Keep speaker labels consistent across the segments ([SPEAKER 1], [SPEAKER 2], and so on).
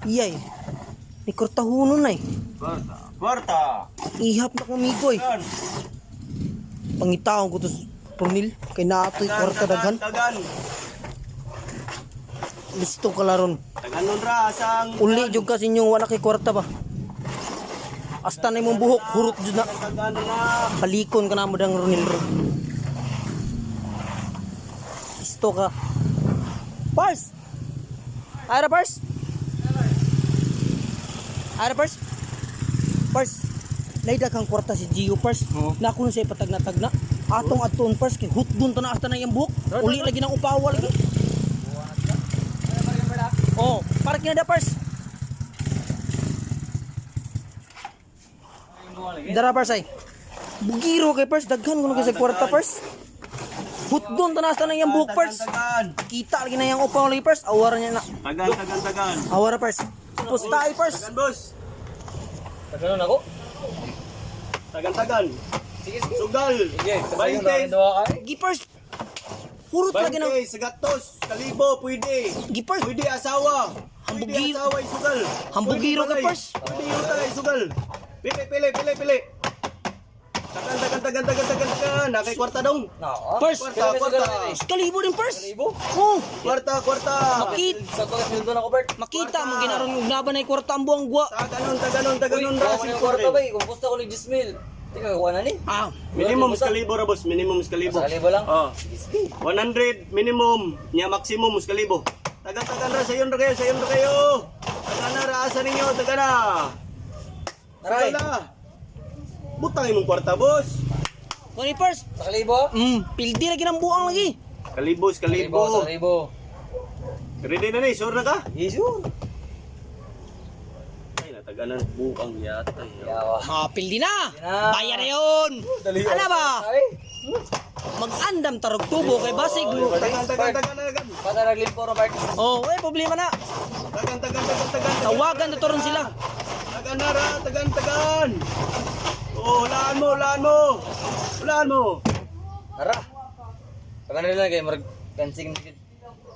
[SPEAKER 1] Iyay. Ni kwartahunon na eh.
[SPEAKER 2] Kwarta. Kwarta.
[SPEAKER 1] Ihap na kong amigo eh.
[SPEAKER 2] Tagan.
[SPEAKER 1] Pangitaon ko to Ronil. Kay naatoy kwarta daghan.
[SPEAKER 2] Tagan.
[SPEAKER 1] Listo ka laron.
[SPEAKER 2] Tagan nun ra asang.
[SPEAKER 1] Uli jud ka sa inyong wala kay kwarta ba. Hasta na imong buhok hurot jud na.
[SPEAKER 2] Tagan ra.
[SPEAKER 1] Balikon ka na mo dang Ronil ron. Listo ka. Pars! Ara Pars! Ara Pars! Pars! Naida kang kwarta si Gio Pars.
[SPEAKER 2] Oo.
[SPEAKER 1] Na ako na siya ipatagna-tagna. Atong aton Pars kay hutdon ta na hasta na iyang buhok. Uli lagi ng upawa lagi. Oh, para kinada Pars. Dara Pars ay. Bugiro kay Pars daghan kuno kay sa kwarta Pars. Hutdon ta na hasta na iyang buhok Pars.
[SPEAKER 2] Tagan.
[SPEAKER 1] Kita lagi na iyang upawa lagi Pars. Awara niya na.
[SPEAKER 2] Tagan, tagan, tagan.
[SPEAKER 1] Awara Pars. Pusta ay Pars.
[SPEAKER 2] Tagan, boss.
[SPEAKER 3] Taganon ako?
[SPEAKER 2] Tagan, tagan.
[SPEAKER 3] Sige, sige.
[SPEAKER 2] Sugal.
[SPEAKER 3] Sige, kasayon
[SPEAKER 2] 20.
[SPEAKER 3] na duha ka eh.
[SPEAKER 1] Gi Pars. Hurot lagi na.
[SPEAKER 2] 20, sagatos, kalibo, pwede.
[SPEAKER 1] Gi Pars.
[SPEAKER 2] Pwede asawa. Pwede asawa, isugal.
[SPEAKER 1] Hambugiro
[SPEAKER 2] Pwede
[SPEAKER 1] ka,
[SPEAKER 2] balay.
[SPEAKER 1] Pars.
[SPEAKER 2] Pwede yuta, isugal. Pili, pili, pili, pili. Tagan, tagan, tagan, tagan, tagan, tagan. Nakay kwarta dong.
[SPEAKER 3] Nako.
[SPEAKER 1] Pars.
[SPEAKER 2] Kwarta, kwarta.
[SPEAKER 1] Kalibo din Pars.
[SPEAKER 3] Kalibo?
[SPEAKER 1] Oh,
[SPEAKER 2] Kwarta, kwarta.
[SPEAKER 1] Makit.
[SPEAKER 3] Sa ko sweldo na ko, Bert.
[SPEAKER 1] Makita mo ginaron og naban ay kwarta ang buang gwa.
[SPEAKER 2] Taganon, taganon, taganon.
[SPEAKER 3] Uy,
[SPEAKER 2] Ra,
[SPEAKER 3] kuha ko ng kwarta bay. Kung gusto ko ni 10,000. Tika kuha na ni.
[SPEAKER 1] Ah,
[SPEAKER 2] Minimum kalibo ra, boss. Minimum kalibo.
[SPEAKER 3] Sa kalibo lang.
[SPEAKER 2] Oh.
[SPEAKER 3] Sige, sige.
[SPEAKER 2] 100 minimum, nya maximum mas kalibo. Tagan-tagan ra, sayon ra kayo, sayon ra kayo. Tagan na ra asa ninyo, tagan na.
[SPEAKER 3] Naray.
[SPEAKER 2] Tagan na. Butang imong kwarta, boss.
[SPEAKER 1] Kuni Pars.
[SPEAKER 3] Sa kalibo?
[SPEAKER 1] Pildi lagi ng buang lagi.
[SPEAKER 2] Kalibo,
[SPEAKER 3] Sa kalibo.
[SPEAKER 2] kalibo. Ready na ni, sure na ka?
[SPEAKER 3] Yes, sure.
[SPEAKER 2] Ay, nataganan bukang yata.
[SPEAKER 3] Yawa.
[SPEAKER 1] Ah, pildi na.
[SPEAKER 3] Na.
[SPEAKER 1] Bayar na yun.
[SPEAKER 3] Dali.
[SPEAKER 1] Ano ba?
[SPEAKER 3] Ay.
[SPEAKER 1] Mag-andam tarog tubo kay basig.
[SPEAKER 2] Tagan, tagan, tagan, tagan.
[SPEAKER 3] Pata naglimpo ro, Bert.
[SPEAKER 1] Oh, eh problema na.
[SPEAKER 2] Tagan, tagan, tagan, tagan.
[SPEAKER 1] Tawagan na to ron sila.
[SPEAKER 2] Tagan na ra, tagan, tagan. Oh, hulaan mo, hulaan mo. Hulaan mo.
[SPEAKER 3] Tara. 500 lang kay murag fencing na gid.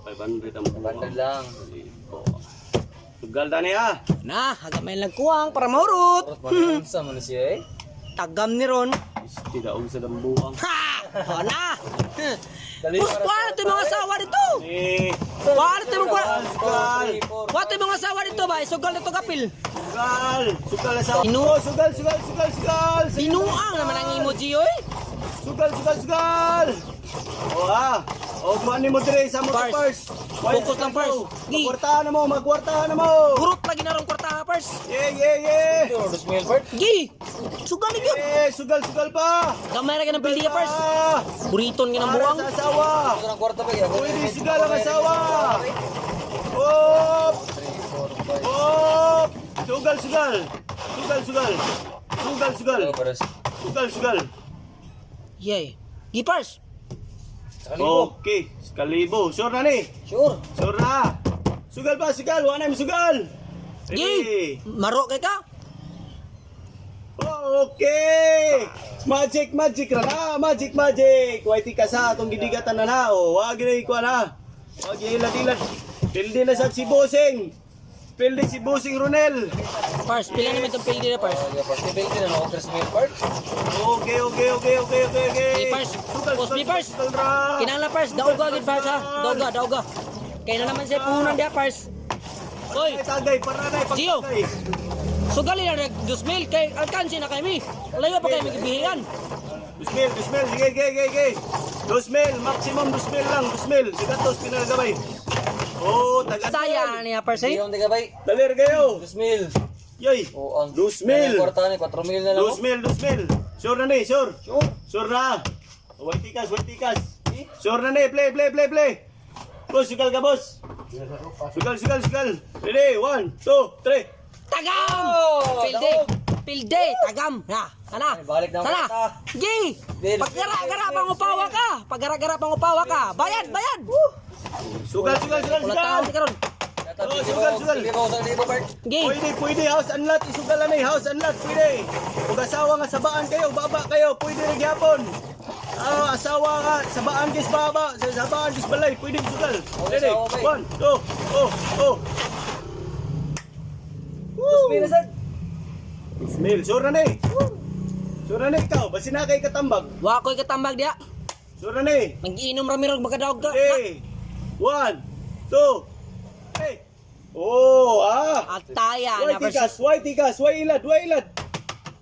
[SPEAKER 2] 500 ang buwang.
[SPEAKER 3] 500 lang.
[SPEAKER 2] Kalibo. Sugal tani ha.
[SPEAKER 1] Na, hagamay lang kuwang para mahurot.
[SPEAKER 3] Oras ba na unsa man siya eh?
[SPEAKER 1] Tagam ni Ron.
[SPEAKER 2] Isti daog sa dambuang.
[SPEAKER 1] Ha! O na!
[SPEAKER 3] Dali,
[SPEAKER 1] Bus,
[SPEAKER 3] para
[SPEAKER 1] kuha na ito yung mga asawa dito!
[SPEAKER 2] Eh,
[SPEAKER 1] Kuha na ito yung mga
[SPEAKER 2] sugal,
[SPEAKER 1] Kuha ito yung mga asawa dito ba? Isugal na ito kapil.
[SPEAKER 2] sugal, sugal sa
[SPEAKER 1] Inu-
[SPEAKER 2] Oh, sugal, sugal, sugal, sugal.
[SPEAKER 1] Binuang naman ang emoji, oy!
[SPEAKER 2] Sugal, sugal, sugal. Oh ha. Oh, kuha ni mo dire sa mo
[SPEAKER 1] Pars.
[SPEAKER 2] pars.
[SPEAKER 1] Focus lang, pars. Gi.
[SPEAKER 2] Magkwartahan na mo, magkwartahan na mo.
[SPEAKER 1] Hurot lagi na ron kwarta ha, pars.
[SPEAKER 2] Yeah.
[SPEAKER 3] Yo, 2,000, Bert.
[SPEAKER 1] Gi! Sugal ni yun!
[SPEAKER 2] Yeah, sugal, sugal pa.
[SPEAKER 1] Gamay na ka ng pildi ha, pars.
[SPEAKER 2] Ah,
[SPEAKER 1] Buriton ka ng
[SPEAKER 2] para
[SPEAKER 1] buwang.
[SPEAKER 2] sa asawa.
[SPEAKER 3] Gusto ng kwarta ba?
[SPEAKER 2] Pwede sugal ang asawa. Oh, oh. Sugal, sugal. Sugal, sugal. Sugal, sugal. Sugal, sugal.
[SPEAKER 1] Yay. Gi, pars!
[SPEAKER 3] Sa kalibo.
[SPEAKER 2] Okay, kalibo. Sure na ni.
[SPEAKER 3] Sure.
[SPEAKER 2] Sure na. Sugal pa, sugal. Wala na sugal.
[SPEAKER 1] Gi!
[SPEAKER 2] Ready.
[SPEAKER 1] Maro kay ka?
[SPEAKER 2] Oh, okay. Magic, magic ra na. Magic, magic. Whitey ka sa atong gidigatan na na. Oh, wag na ikuha na. Wag ilad-ilad. Pildi na sa si Bossing. Pildi si Bossing Ronel.
[SPEAKER 1] Pars, pila naman itong pildi na, pars.
[SPEAKER 3] Oh, yeah, Pars. Pili na ako 3,000, Bert.
[SPEAKER 2] Okay.
[SPEAKER 1] Gi, pars.
[SPEAKER 2] Sugal,
[SPEAKER 1] Post
[SPEAKER 2] sugal,
[SPEAKER 1] me, pars.
[SPEAKER 2] sugal ra.
[SPEAKER 1] Kinahanglan, pars. Dauga, gid, pars, ha? Dauga, dauga. Kaya na naman siya puhunan diya, pars. Oy!
[SPEAKER 2] Tagay, tagay, para na
[SPEAKER 1] Gio.
[SPEAKER 2] ipagtagay.
[SPEAKER 1] Sugali na nag 2,000 kay alkansi na kay mi. Layo pa kay mi gibihian.
[SPEAKER 2] 2,000, 2,000, sige, sige, sige, sige. 2,000, maximum 2,000 lang, 2,000. Sigatos, pinagabay. Oh, taga.
[SPEAKER 1] Saya niya pars eh.
[SPEAKER 3] Hindi ka bay.
[SPEAKER 2] Dalir kayo.
[SPEAKER 3] 2,000.
[SPEAKER 2] Yoy.
[SPEAKER 3] Oh, ang
[SPEAKER 2] 2,000.
[SPEAKER 3] Kwarta ni 4,000 na lang. oh.
[SPEAKER 2] 2,000, 2,000. Sure na ni, sure.
[SPEAKER 3] Sure.
[SPEAKER 2] Sure na. Oh, white tikas, white tikas. Sure na ni, play, play, play, play. Boss, sugal ka, boss. Sugal, sugal, sugal. Ready, one, two, three.
[SPEAKER 1] Tagam!
[SPEAKER 3] Oh,
[SPEAKER 1] Pilde.
[SPEAKER 3] daog.
[SPEAKER 1] Pilde, tagam. Na, ana.
[SPEAKER 3] Ay, balik na ang
[SPEAKER 1] Tara.
[SPEAKER 3] kwarta.
[SPEAKER 1] Gi.
[SPEAKER 3] Bill,
[SPEAKER 1] Paggara-gara
[SPEAKER 3] bill,
[SPEAKER 1] pang upawa ka. Paggara-gara pang upawa ka. Bayad, bayad.
[SPEAKER 2] Sugal, sugal, sugal,
[SPEAKER 1] Wala
[SPEAKER 2] sugal.
[SPEAKER 1] tao si karon.
[SPEAKER 2] Oh, sugal, sugal.
[SPEAKER 3] Pili ko sa libo, Bert.
[SPEAKER 1] Gi.
[SPEAKER 2] Pwede, pwede, house and lot, isugal na ni, house and lot, pwede. Kung asawa nga sabaan kayo, baba kayo, pwede rin gyapon. Ah, asawa nga, sabaan kis baba, sa sabaan kis balay, pwede sugal.
[SPEAKER 3] Okay,
[SPEAKER 2] Ready,
[SPEAKER 3] asawa, bay.
[SPEAKER 2] one, two, oh, oh.
[SPEAKER 3] Mil na sad.
[SPEAKER 2] 3,000. Sure na ni. Sure na ni ikaw. Basi na kay katambag.
[SPEAKER 1] Wa ko'y katambag diya.
[SPEAKER 2] Sure na ni.
[SPEAKER 1] Mag-iinom ra mirog magkadaog ka.
[SPEAKER 2] Ready. 1, 2, 3. Oh, ah.
[SPEAKER 1] Ataya
[SPEAKER 2] Way
[SPEAKER 1] na pars.
[SPEAKER 2] tikas, way tikas, way ilad, way ilad.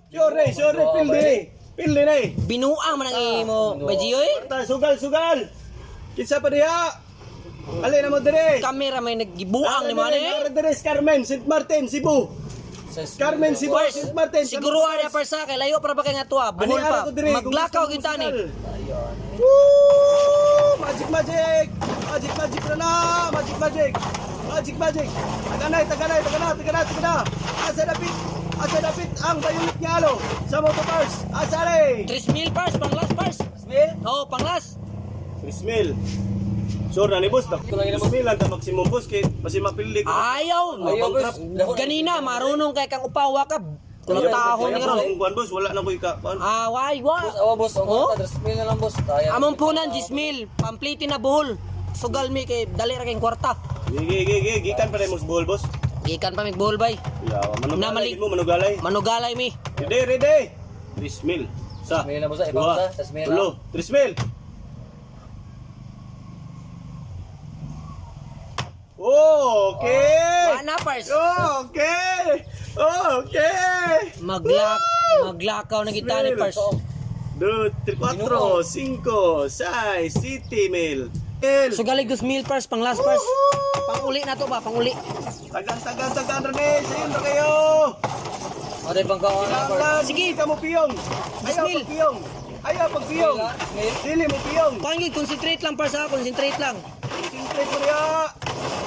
[SPEAKER 2] Sure, sure, pildi ni. Pildi ni.
[SPEAKER 1] Binuang man ang imo, Baji oy.
[SPEAKER 2] Ta, sugal, sugal. Kinsa pa diha? Ali na mo dire.
[SPEAKER 1] Kamera may naggibuang ni mo ani.
[SPEAKER 2] Ara dire si Carmen, St. Martin, Cebu. Carmen, Cebu, St. Martin.
[SPEAKER 1] Siguro ara pars ha, kay layo para ba kay nga tuwa,
[SPEAKER 2] Ani,
[SPEAKER 1] buhol
[SPEAKER 2] ara
[SPEAKER 1] pa.
[SPEAKER 2] ko dire, kung
[SPEAKER 1] Maglakaw
[SPEAKER 2] gusto mo
[SPEAKER 1] gyud tani.
[SPEAKER 2] sugal. Woo! Magic, magic! Magic, magic na na! Magic, magic! Magic, magic! Taganay, taganay, tagana, tagana, tagana! Asa dapit? Asa dapit ang violet nga alo sa motocars? Asa re?
[SPEAKER 1] 3,000 pars, panglas pars.
[SPEAKER 3] Mil?
[SPEAKER 1] Oh, panglas.
[SPEAKER 2] 3,000. Sure na ni boss. 3,000 lang ta maximum boss kay basi mapili ko.
[SPEAKER 1] Ayaw.
[SPEAKER 3] Ayaw, boss.
[SPEAKER 1] Ganina marunong kay kang upawa ka. Kulang tahon ni karon.
[SPEAKER 2] Kung kuan boss, wala na ko ika. Kuan.
[SPEAKER 1] Ah, why wa?
[SPEAKER 3] Boss, awa boss, ang
[SPEAKER 1] Oh?
[SPEAKER 3] kwarta, 3,000 na lang boss. Kaya.
[SPEAKER 1] Among punan 10,000, pampliti na buhol. Sugal mi kay dali ra kay kwarta.
[SPEAKER 2] Gigi, gigi, gikan pa rin mo sa buhol boss.
[SPEAKER 1] Gikan pa mig buhol bay.
[SPEAKER 2] Yawa, manugalay
[SPEAKER 1] Namali.
[SPEAKER 2] mo, manugalay.
[SPEAKER 1] Manugalay mi.
[SPEAKER 2] Ready, ready. 3,000. Sa.
[SPEAKER 3] 3,000 na boss, iba
[SPEAKER 2] Dua,
[SPEAKER 3] sa, 3,000 na.
[SPEAKER 2] tulo, 3,000. Oh, okay.
[SPEAKER 1] Wa na pars.
[SPEAKER 2] Okay. Okay.
[SPEAKER 1] Maglak maglakaw na kita ni pars.
[SPEAKER 2] 2, 3, 4, 5, 6, 7 mil. Mil.
[SPEAKER 1] Sugalig 2,000 pars pang last pars. Panguli na to ba, panguli.
[SPEAKER 2] Tagan, tagan, tagan, Rene. Sayon na kayo.
[SPEAKER 3] Aray bang kaon na
[SPEAKER 2] Kailangan, sige, ka mo piyong. Ayaw
[SPEAKER 1] Mil.
[SPEAKER 2] pagpiyong. Ayaw pagpiyong.
[SPEAKER 3] Mil.
[SPEAKER 2] Dili mo piyong.
[SPEAKER 1] Kuan gyud concentrate lang pars ha, concentrate lang.
[SPEAKER 2] Concentrate mo niya.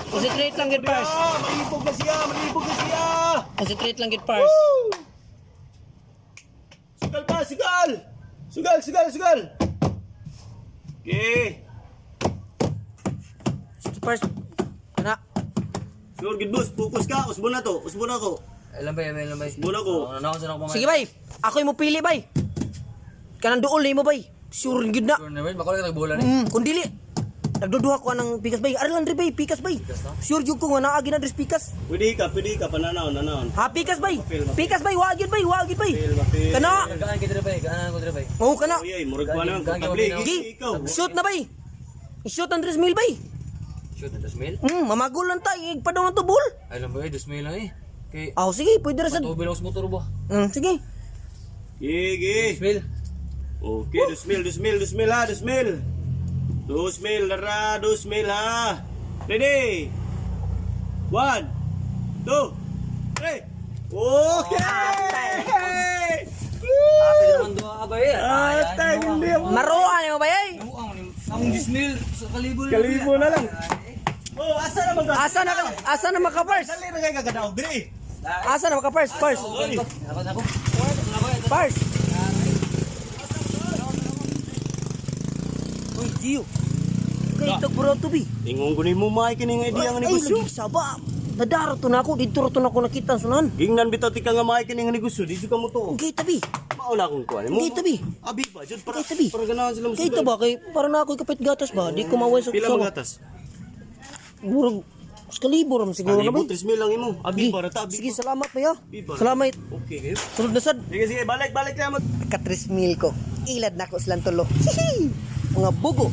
[SPEAKER 1] Concentrate lang gid pars.
[SPEAKER 2] Siya, malibog na siya, malibog na siya.
[SPEAKER 1] Concentrate lang gid pars.
[SPEAKER 2] Woo! Sugal pa, sugal! Sugal, sugal, sugal! Okay.
[SPEAKER 1] Pars. Ana,
[SPEAKER 2] Sure, good boss. Focus ka. Usbo na to. Usbo na ko.
[SPEAKER 3] Ilan ba, ilan ba?
[SPEAKER 2] Muna ko.
[SPEAKER 3] Ano sa ako
[SPEAKER 1] sige bay. Ako'y mo pili bay. Kanang duol nimo bay. Sure gid na.
[SPEAKER 3] Sure na ba? Bako lang nagbola ni.
[SPEAKER 1] Kung dili nagduduha ko anang pikas bay. Aral lang bay, pikas bay. Sure jud ko nga naa gid na diri sa pikas.
[SPEAKER 2] Pwede ka, pwede ka. Pananaon, nanaon.
[SPEAKER 1] Ha, pikas bay.
[SPEAKER 2] Mapil, mapil.
[SPEAKER 1] Pikas bay, wa gyud bay, wa gyud bay.
[SPEAKER 2] Mapil, mapil.
[SPEAKER 1] Kana.
[SPEAKER 3] Gaan kita bay, gaan ko dire bay.
[SPEAKER 1] Oh, kana.
[SPEAKER 2] Uy, ay, murag pa naman.
[SPEAKER 3] Gagi,
[SPEAKER 2] Tabli.
[SPEAKER 3] gagi,
[SPEAKER 1] Gi,
[SPEAKER 2] Ikaw.
[SPEAKER 1] shoot na bay. Shoot ang 3,000 bay.
[SPEAKER 3] Shoot na 2,000.
[SPEAKER 1] Mamagol lang ta, pa daw ang tubol.
[SPEAKER 3] Ay lang ba, 2,000 lang eh. Kay
[SPEAKER 1] Ah, sige, pwede ra sad.
[SPEAKER 3] tubi lang sa motor ba.
[SPEAKER 1] Sige.
[SPEAKER 2] Gigi.
[SPEAKER 3] 2,000.
[SPEAKER 2] Okay, 2,000, 2,000, 2,000 ha, 2,000. 2,000, lara, 2,000 ha. Ready? 1, 2, 3. Okay!
[SPEAKER 3] Ate naman duha ba eh.
[SPEAKER 2] Ate, hindi ako.
[SPEAKER 1] Maroan mo bay ay.
[SPEAKER 3] Among 10,000 sa kalibo.
[SPEAKER 2] Kalibo na lang. Oh, asa na mag
[SPEAKER 1] Asa na asa na makapars?
[SPEAKER 2] Dali na kay kagadaog diri.
[SPEAKER 1] Asa na makapars? Pars.
[SPEAKER 3] Ako ako.
[SPEAKER 1] Pars. Uy, Gio. Kay tag bro to bi.
[SPEAKER 2] Ingon ko nimo maay kini nga idea nga
[SPEAKER 1] Ay,
[SPEAKER 2] negosyo.
[SPEAKER 1] lagi saba. Nadaro to na ako, dito ra to na ako nakita ang sunan.
[SPEAKER 2] Gingnan bitaw ti ka nga maay kini nga negosyo, di jud ka mo tuo.
[SPEAKER 1] Kay tabi.
[SPEAKER 2] Mao na akong kuan mo.
[SPEAKER 1] Kay tabi.
[SPEAKER 2] Abi ba jud para
[SPEAKER 1] Kay tabi.
[SPEAKER 2] para ganahan sila mo.
[SPEAKER 1] Kay ba kay para na ako'y kapit gatas ba? Di ko maway sa
[SPEAKER 2] Pila
[SPEAKER 1] sa-
[SPEAKER 2] mga gatas?
[SPEAKER 1] Murag sa kalibo ra man siguro na
[SPEAKER 2] Kalibo
[SPEAKER 1] ba?
[SPEAKER 2] 3,000 lang imo. Abi
[SPEAKER 1] Sige.
[SPEAKER 2] para ta abi.
[SPEAKER 1] Sige, salamat ba ya?
[SPEAKER 2] Abi ba?
[SPEAKER 1] Salamat.
[SPEAKER 2] Okay kayo.
[SPEAKER 1] Sunod na sad.
[SPEAKER 2] Sige sige, balik balik na mo.
[SPEAKER 1] Ka 3,000 ko. Ilad na ko silang tulo. Hihi. Mga bugo.